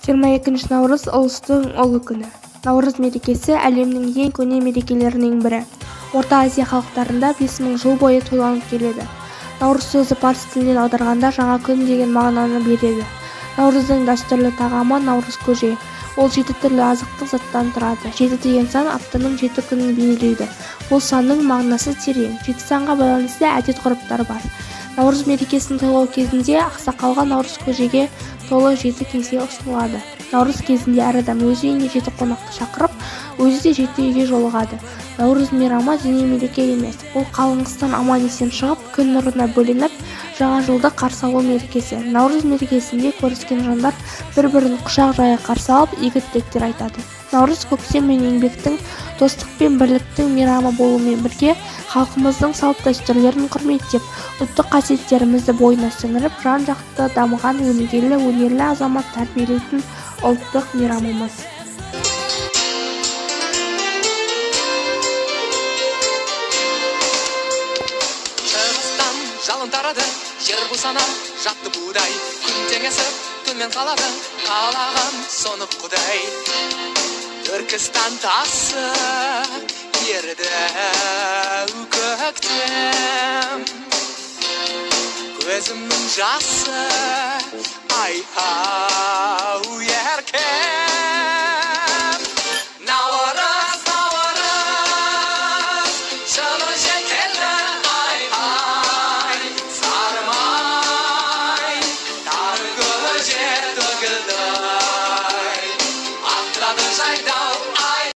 22 наурыз ұлыстың ұлы күні. Наурыз мерекесі әлемнің ең көне мерекелерінің бірі. Орта Азия халықтарында 5000 жыл бойы тойланып келеді. Наурыз сөзі парсы тілінен аударғанда жаңа күн деген мағынаны береді. Наурыздың дәстүрлі тағамы наурыз көже. Ол 7 түрлі азықтық заттан тұрады. 7 деген сан аптаның 7 күнін бейнелейді. Бұл санның мағынасы терең. 7 санға байланысты әдет-ғұрыптар бар. Наурыз мерекесін тойлау кезінде ақсақалға наурыз көжеге толы 7 кесе ұсынылады. Наурыз кезінде әр адам өз үйіне 7 қонақты шақырып, өзі де 7 үйге жолығады. Наурыз мейрамы діни мереке емес. Бұл қалың қыстан аман-есен шығып, күн нұрына бөленіп, жаңа жылды қарсы алу мерекесі. Наурыз мерекесінде көріскен жандар бір-бірін құшақ жая қарсы алып, игі тілектер айтады. Наурыз көктем мен еңбектің, достық пен бірліктің мейрамы болумен бірге, халқымыздың салт-дәстүрлерін құрметтеп, ұлттық қасиеттерімізді бойына сіңіріп, жан-жақты дамыған өнегелі, өнерлі азамат тәрбиелейтін ұлттық мейрамымыз. Шығыстан жалын тарады, жер бусана жатты будай, күн теңесіп түнмен қалады, қалаған соны құдай. Түркістан тасы ерді көктем, көзімнің жасы ай-ау еркем.